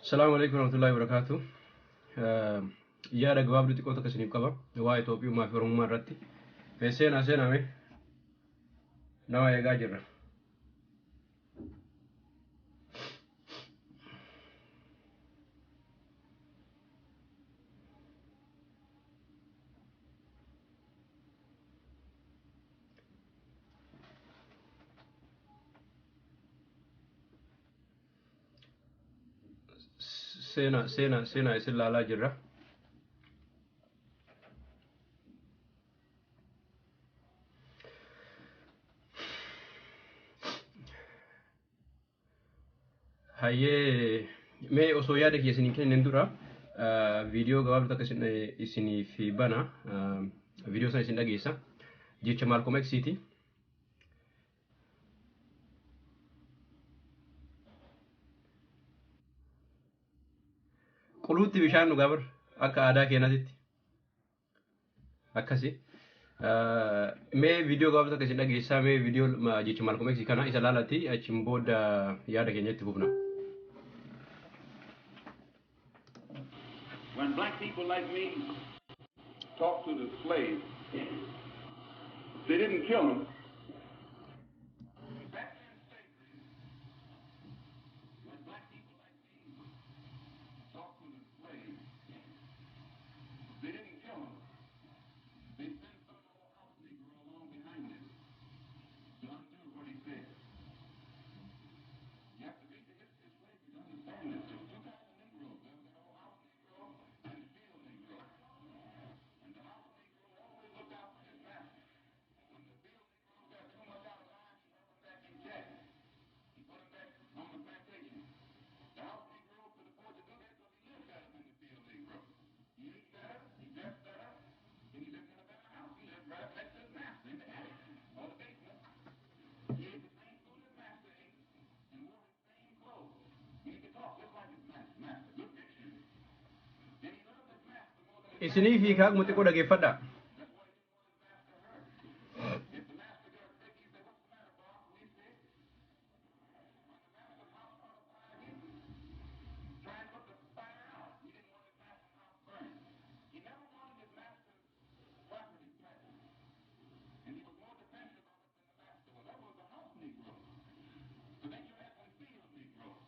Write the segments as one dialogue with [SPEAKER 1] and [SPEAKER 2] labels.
[SPEAKER 1] Salaamu alaikum warahmatullahi wabarakatuh. Yaada gabaabduu xiqqoo tokko isiniif qaba. Waa'ee Itoophiyummaa fi Oromummaa irratti. Mee seenaa seenaa mee nama eegaa jirra. Seenaa seenaa seenaa isin laalaa jirra. Hayyee mee osoo yaada kiyya isin hin kennin dura viidiyoo gabaabduu takka isin isiniif bana viidiyoo sana isin dhageessa jecha Malcolm X'ti. Quluutti bishaan dhugaa bar akka aadaa keenyatti. Akkasi. Mee viidiyoo gabaabaa takka isin dhageessaa mee viidiyoo jecha Malcolm X kana isa laalatti achiin booda yaada keenya itti fufna.
[SPEAKER 2] When black people like me talk to the slaves, they didn't kill them. Back in slavery, when black people like me talked to the slaves, they didn't kill them. They sent some old house Negro along behind them to undo what he said. You have to read the history of slavery to understand this. There were two kinds of Negroes. There was the old house Negro and the field Negro. And the house Negro always looked out for his master. When the field Negro got too much out of line, he put him back in check. He put him back on the plantation. The house Negro could afford to do that because he lived better than the field Negro. He ate better, he dressed better, and he lived in a better house. He lived right up next to his master in the attic or the basement. He ate the same food his master ate and wore his same clothes. And he could talk just like his master. Good diction. And he loved his master more than his
[SPEAKER 1] Isinii fi kaakuma xiqqoo dhageeffadha.
[SPEAKER 2] That's why he didn't want his master hurt. If the master got sick, he said, "What's the matter, boss? We sick?" When the master's house caught fire, he tried to put the fire out. He didn't want his master's house burned. He never wanted his master's property threatened. And he was more defensive of it than the master was. That was the house Negro. But then you had some field Negroes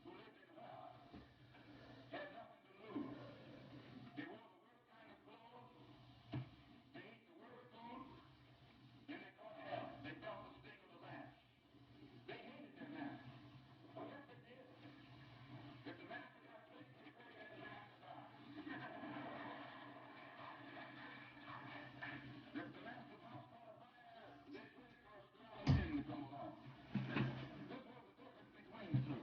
[SPEAKER 2] who lived in wealth, had nothing to lose. They wore the worst kind of clothes, they ate the worst food, and they caught hell. They felt the sting of the lash. They hated their master. Oh, yes, they did. If the master got sick, they prayed that the master died. If the master's house caught fire, they prayed for a strong wind to come along. This was the difference between the two.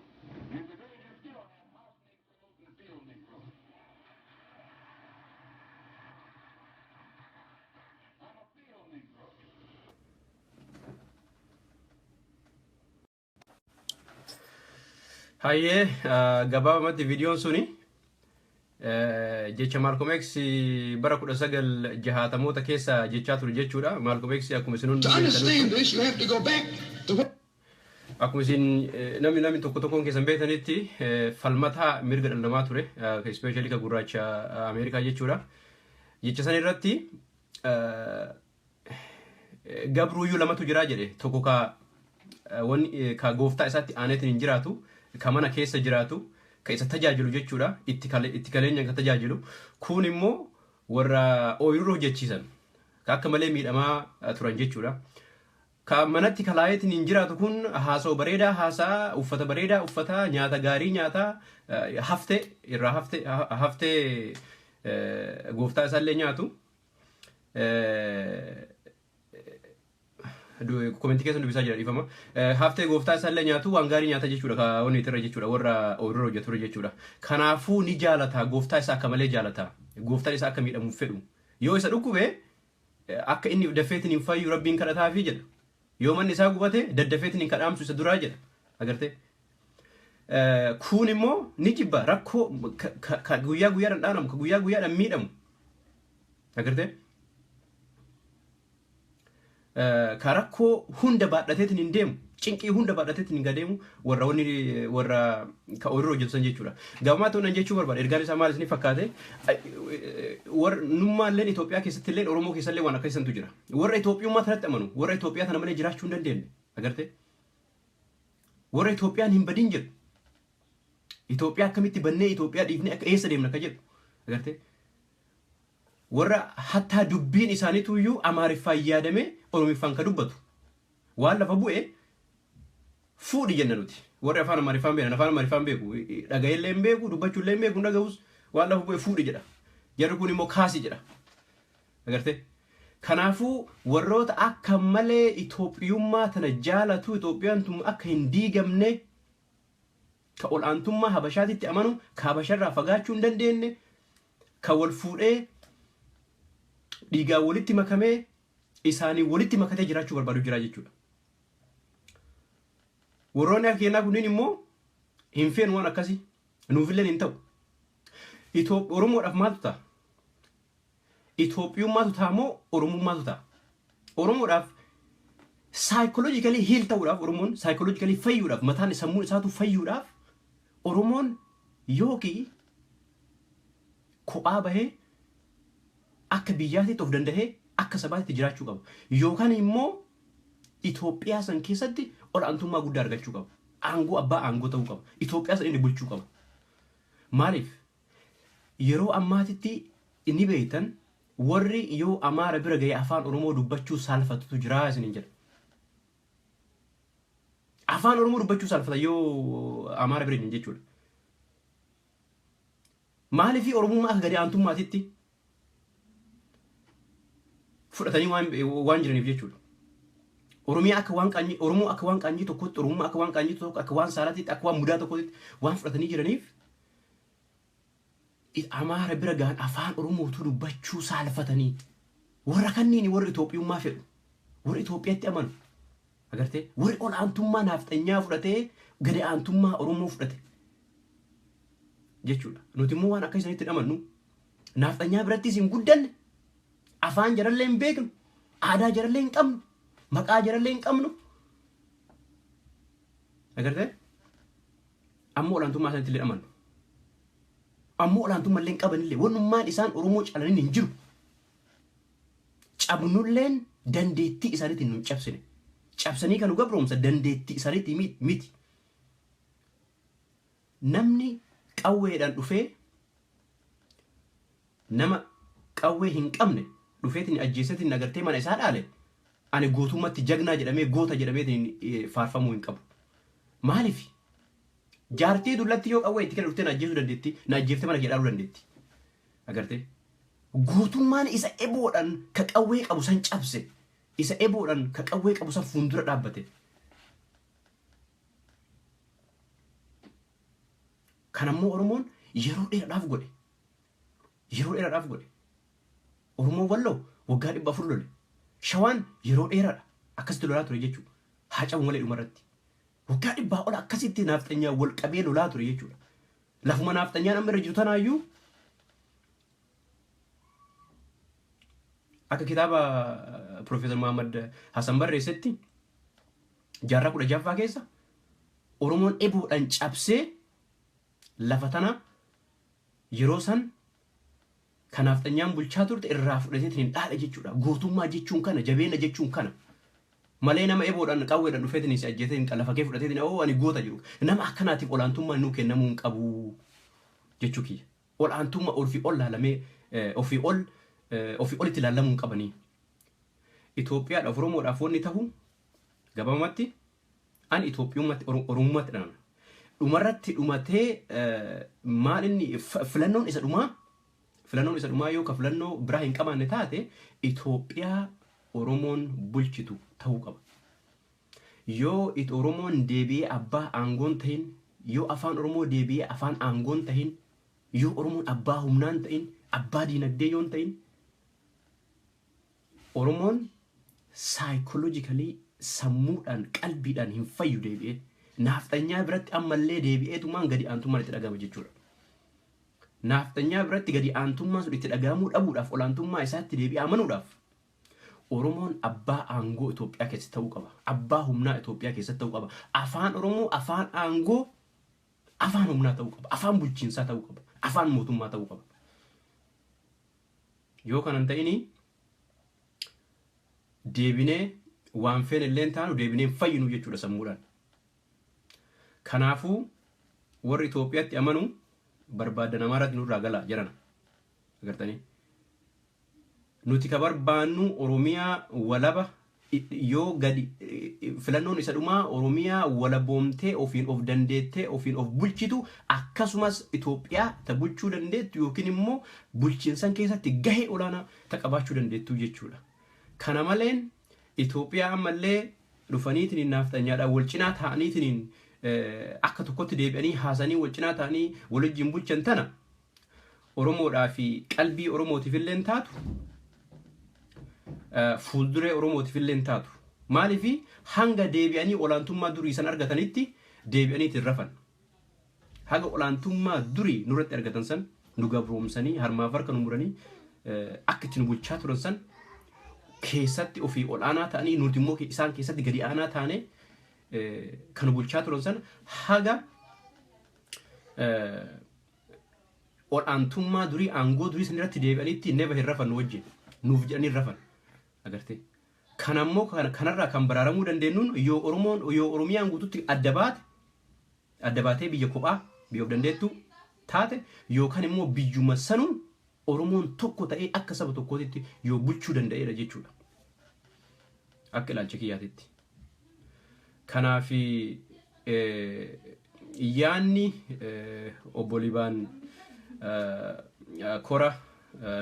[SPEAKER 2] And today you still have house Negroes and field Negroes. I'm a field Negro.
[SPEAKER 1] Hayyee gabaabumatti viidiyoon suni jecha Malcolm X bara 1960moota keessa jechaa ture jechuudha. Malcolm X akkuma isin hundi
[SPEAKER 3] To understand
[SPEAKER 1] beektanitti
[SPEAKER 3] this, you have to go back to what
[SPEAKER 1] akkuma isin namni tokko tokkoon keessan beektanitti falmataa mirga dhala namaa ture, especially ka gurraacha Ameerikaa jechuudha. Jecha san irratti gabruuyyuu lamatu jira jedhe tokko ka wanni ka gooftaa isaatti aaneetiin hin jiraatu ka mana keessa jiraatu ka isa tajaajilu jechuudha itti itti kaleenyaan ka tajaajilu kun immoo warra ooyiruu hojjechiisan ka akka malee miidhamaa turan jechuudha. Ka manatti kalaayeetiin hin jiraatu kun haasa'u bareedaa haasaa uffata bareedaa uffata nyaata gaarii nyaata haftee irraa haftee haftee gooftaa isaallee nyaatu. Komentii keessa dubbisaa jira dhiifama. Haftee gooftaa isaallee nyaatu waan gaarii nyaata jechuudha ka wanni irra jechuudha warra ooyiruu hojjetu jechuudha. Kanaafuu ni jaalata gooftaa isaa akka malee jaalata. Gooftaan isaa akka miidhamuuf fedhu. Yoo isa dhukkube akka inni dafeetiin hin fayyu rabbiin kadhataafi jedha. Yoo manni isaa gubate daddafeetiin hin kadhaamsu isa duraa jedha. Agartee? Kun immoo ni jibba rakkoo ka guyyaa guyyaadhaan dhaanamu ka guyyaa guyyaadhaan miidhamu. Agartee? Ka rakkoo hunda baadhateetiin hin deemu Cinqii hunda baadhateetti hin gadeemu warra wanni warra ka ooyiruu hojjetu san jechuudha. Gabaabaa ta'uun jechuu barbaada. Ergaan isaa maal isin fakkaate? Warra nummaalleen Itoophiyaa keessatti illee, Oromoo keessa illee waan akkasiisantu jira. Warra Itoophiyummaa tanatti amanu, warra Itoophiyaa tana malee jiraachuu hin dandeenye. Agartee? Warra Itoophiyaan hin badin jedhu. Itoophiyaa akkamitti bannee, Itoophiyaa dhiifnee akka eessa deemna akka jedhu. Agartee? Warra hattaa dubbiin isaaniitu iyyuu Amaariffaan yaadamee Oromiffaan ka dubbatu. Waan lafa bu'e fuudhi jenna nuti. Warri afaan Amaariffaan beekan, afaan Amaariffaan beeku. Dhaga'ellee hin beeku, dubbachuullee hin beeku, hin dhaga'us, waan lafa bu'e fuudhi jedha. Jarri kun immoo kaasi jedha. Agartee? Kanaafuu warroota akka malee Itoophiyummaa tana jaalatu, Itoophiyaan tun akka hin diigamne, ka ol'aantummaa Habashaatitti amanu, ka Habasharraa fagaachuu hin dandeenye, ka wal fuudhee dhiigaan walitti makamee isaanii walitti makatee jiraachuu barbaadu jira jechuudha. Warroonni akka keenyaa kunniin immoo hin feenu waan akkasii. Nuufillee hin ta'u. Oromoodhaaf maaltu ta'a? Itoophiyummaatu ta'a moo Oromummaatu ta'a? Oromoodhaaf psychologically heal ta'uudhaaf, Oromoon psychologically fayyuudhaaf, mataan sammuun isaatu fayyuudhaaf, Oromoon yookiin kophaa bahee akka biyyaatitti of dandahee akka sabaatitti jiraachuu qaba. Yookaan immoo Itoophiyaa san keessatti ol'aantummaa guddaa argachuu qaba. Aangoo, abbaa aangoo ta'uu qaba. Itoophiyaa san inni bulchuu qaba. Maaliif? Yeroo ammaatitti inni beektan warri yoo Amaara bira ga'e afaan Oromoo dubbachuu saalfatutu jira isiniin jedha. Afaan Oromoo dubbachuu saalfata yoo Amaara bira hin jechuudha. Maaliif? Oromummaa akka gadi aantummaatitti fudhatanii waan jiraniif jechuudha. Oromiyaa akka waan qaanyii, Oromoo akka waan qaanyii tokkotti, Oromummaa akka waan qaanyii tokko, akka waan saalaatitti, akka waan mudaa tokkotti waan fudhatanii jiraniif, Amaara bira gahan afaan Oromootu dubbachuu saalfatanii. Warra kanniini warri Itoophiyummaa fedhu, warri Itoophiyaatti amanu, agartee, warri ol'aantummaa naafxanyaa fudhatee gadi aantummaa Oromoo fudhate jechuudha. Nuti immoo waan akka isanitti amannu, naafxanyaa birattis hin guddanne, afaan jarallee hin beeknu, aadaa jarallee hin qabnu, maqaa jarallee hin qabnu. Agartee? Ammoo olaantummaa isaanitti illee amannu. Ammoo olaantummaa illee hin qabanillee, wannummaan isaan Oromoo calaniin hin jiru. Cabnulleen dandeettii isaaniitiin nu hin cabsine. Cabsanii kan nu gabroomsa dandeettii isaaniitii miti. Namni qawweedhaan dhufee nama qawwee hin qabne dhufeetiin ajjeeseetiin, agartee, mana isaa dhaale, ani gootummaatti jagnaa jedhamee, goota jedhameetiin faarfamuu hin qabu. Maaliif? Jaartii dullatti yoo qawwee itti kenna dhuftee na ajjeesuu dandeetti, na ajjeeftee mana kee dhaaluu dandeetti. Agartee? Gootummaan isa eboodhaan ka qawwee qabu san cabse, isa eboodhaan ka qawwee qabu san fuuldura dhaabbate. Kanammoo Oromoon yeroo dheeraadhaaf godhe. Yeroo dheeraadhaaf godhe. Oromoon Walloo waggaa 400 lole. Shawaan yeroo dheeraadha akkasitti lolaa ture jechuudha. Haa cabu malee dhumarratti. Waggaa 100 ol akkasitti naafxanyaa wal qabee lolaa ture jechuudha. Lafuma naafxanyaan amma irra jiru tanaayyuu, akka kitaaba Profeesar Muhammad Hassan barreessetti, jaarraa 16ffaa keessa Oromoon eboodhaan cabsee lafa tana yeroo san kan naafxanyaan bulchaa turte irraa fudhateetiin hin dhaale jechuudha. Gootummaa jechuun kana, jabeena jechuun kana. Malee nama eboodhaan qawweedhaan dhufeetiin si ajjeeteen lafa kee fudhateetiin oo ani goota jiru. Nama akkanaatiif olaantummaan nuu kennamuu hin qabu jechuu kiyya. Olaantummaa ofii ol laalamee ofii olitti laalamuu hin qabanii. Itoophiyaadhaaf, Oromoodhaaf wanni tahu gabaabumatti ani Itoophiyummaatti, Oromummaatti dhanana. Dhumarratti dhumatee maal inni filannoon isa dhumaa, filannoon isa dhumaa yoo ka filannoo biraa hin qabaanne taate, Itoophiyaa Oromoon bulchitu ta'uu qaba. Yoo Oromoon deebi'ee abbaa aangoon ta'in, yoo afaan Oromoo deebi'ee afaan aangoon ta'in, yoo Oromoon abbaa humnaan ta'in, abbaa diinagdee yoon ta'in, Oromoon psychologically sammuudhaan qalbiidhaan hin fayyu deebi'ee. Naafxanyaa biratti ammallee deebi'eetumaan gadi aantummaan itti dhagama jechuudha. Naafxanyaa biratti gadi aantummaan sun itti dhagahamuu dhabuudhaaf, olaantummaa isaatti deebi'ee amanuudhaaf, Oromoon abbaa aangoo Itoophiyaa keessatti ta'uu qaba. Abbaa humnaa Itoophiyaa keessatti ta'uu qaba. Afaan Oromoo afaan aangoo, afaan humnaa ta'uu qaba. Afaan bulchiinsaa ta'uu qaba. Afaan mootummaa ta'uu qaba. Yoo kana hin ta'ini, deebinee waan feene illee taanu, deebinee hin fayyinu jechuudha sammuudhaan. Kanaafuu warri Itoophiyaatti amanu barbaadda namaarratti nurraa gala jedhana. Agartanii? Nuti ka barbaannu Oromiyaa walaba. Yoo gadi filannoon isa dhumaa Oromiyaa walaboomtee, ofiin of dandeettee, ofiin of bulchitu, akkasumas Itoophiyaa ta bulchuu dandeettu yookiin immoo bulchiinsan keessatti gahee olaanaa ta qabaachuu dandeettu jechuudha. Kana maleen Itoophiyaa ammallee dhufaniitiin naafxanyaadhaan wal cinaa ta'aniitiin akka tokkotti deebi'anii haasanii wal cinaa ta'anii wal wajjin bulchan tana Oromoodhaa fi qalbii Oromootiif illee taatu, fuulduree Oromootiif illee taatu. Maaliif? Hanga deebi'anii olaantummaa durii san argatanitti deebi'anii hin rafan. Haga olaantummaa durii nurratti argatan san nu gabroomsanii, harmaaf harka nu muranii akka itti nu bulchaa turan san keessatti ofii ol'aanaa ta'anii, nuti immoo isaan keessatti gadi aanaa taane kan nu bulchaa turan san, haga ol'aantummaa durii, aangoo durii san irratti deebi'anitti neba hin rafan, nu wajjin nuuf jedhanii hin rafan agartee. Kanammoo kanarraa kan baraaramuu dandeenyuun yoo Oromoon, yoo Oromiyaan guututti adda baate, adda baatee biyya kophaa, biyya of dandeettu taate, yookaan immoo biyyuma sanuu Oromoon tokko ta'ee akka saba tokkootitti yoo bulchuu danda'eedha jechuudha. Akka ilaalcha kiyyaatitti. Kanaaf yaanni obbo Libaan kora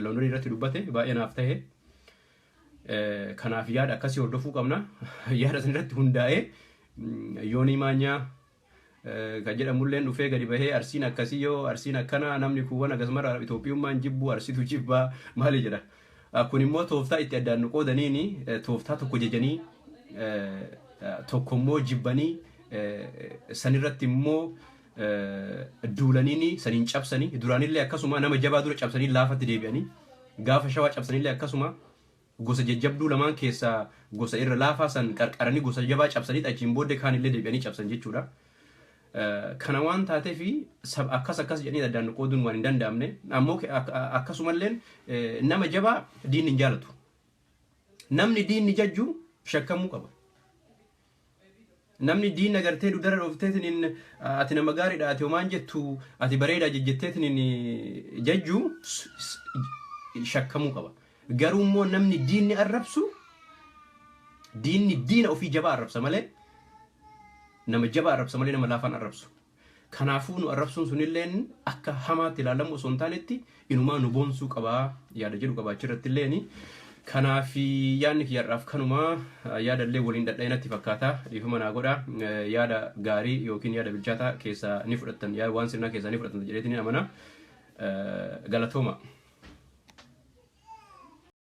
[SPEAKER 1] Londonii irratti dubbate baay'ee naaf ta'e. Kanaaf yaada akkasii hordofuu qabna. Yaada san irratti hundaa'ee Yoonii Maanyaa kan jedhamulleen dhufee gadi bahee Arsiin akkasii, yoo Arsiin akkana, namni kuuwwan akkasumara Itoophiyummaan jibbuu, Arsiitu jibbaa maali jedha. Kun immoo tooftaa itti addaan nu qoodaniini, tooftaa tokko jajanii tokko immoo jibbanii, sanirratti immoo duulaniini saniin cabsanii. Duraanillee akkasuma nama jabaa dura cabsanii laafatti deebi'anii, gaafa Shawaa cabsanillee akkasuma gosa jajjabduu lamaan keessaa gosa irra laafaa san qarqaranii gosa jabaa cabsanii, achiin booddee kaanillee deebi'anii cabsan jechuudha. Kana waan taateef akkas akkas jedhanii addaan nu qooduun waan hin danda'amne. Ammoo akkasumallee nama jabaa diinni hin jaalatu. Namni diinni jajju shakkamuu qaba. Namni diinna gartee dudara dhoofteetiin ati nama gaariidha, ati homaan jettu, ati bareedaa jejjetteetiin jajju shakkamuu qaba. Garuu immoo namni diinni arrabsu, diinni diina ofii jabaa arrabsa malee, nama jabaa arrabsa malee nama laafaan arrabsu. Kanaafuu nu arrabsuun sunilleen akka hamaatti ilaalamu osoo hin taanetti inumaa nu boonsuu qabaa yaada jedhu qabaachuu irratti illeen. Kanaaf yaadni kiyyaadhaaf kanumaa, yaadallee waliin dhadha'inatti fakkaata, dhiifama naa godha. Yaada gaarii yookiin yaada bilchaataa keessaa ni fudhattan, waan sirnaa keessaa ni fudhattan jedheetiin amana. Galatooma.